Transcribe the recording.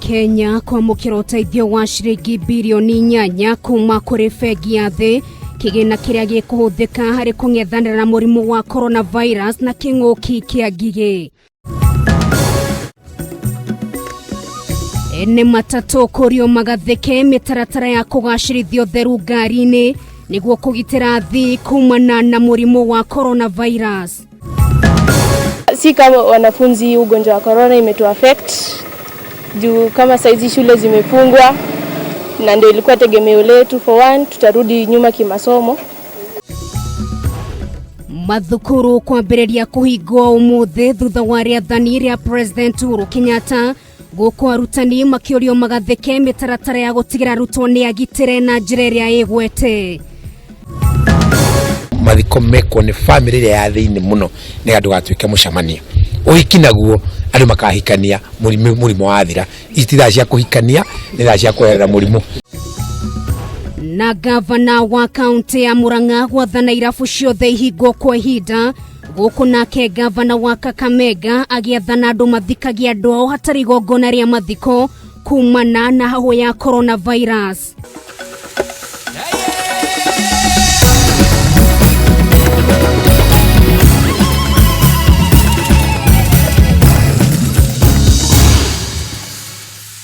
Kenya kwamũkĩra ũteithio wa ciringi birioni 8 kuma kũrĩ bengi ya thĩ, kĩgĩna kĩrĩa gĩkũhũthĩka harĩ kũng'ethanĩra na mũrimũ wa coronavirus na kĩng'ũki kĩa ngigĩ. Ene matatũ kũrio magathĩke mĩtaratara ya kũgacĩrithia ũtheru ngari-inĩ nĩguo kũgitĩra athii kumana na mũrimũ wa coronavirus. Si kama wanafunzi, ugonjwa wa corona imetu affect juu kama saizi shule zimefungwa na ndio ilikuwa tegemeo letu. For one, tutarudi nyuma kimasomo. Mathukuru kwambĩrĩria kũhingwo ũmũthĩ thutha wa rĩathani rĩa President Uhuru Kenyatta, gũkũ arutani makĩũrio magathĩke mĩtaratara ya gũtigĩra arutwo nĩ agitĩre na njĩra ĩrĩa ĩgwete. Mathiko mekwo nĩ bamĩrĩ ĩrĩa ya thĩinĩ mũno nĩgetha ndũgatuĩke mũcemanio. Ũhiki naguo andũ makahikania mũrimũ wathira. Ici ti thaa cia kũhikania, nĩ thaa cia kweherera mũrimũ. Na gavana wa kaunti ya Murang'a gwathana irabu ciothe ihingwo kwa ihinda, gũkũ nake gavana wa Kakamega agĩathana andũ mathikagie andũ ao hatarĩ igongona rĩa mathiko kumana na hahũ ya coronavirus.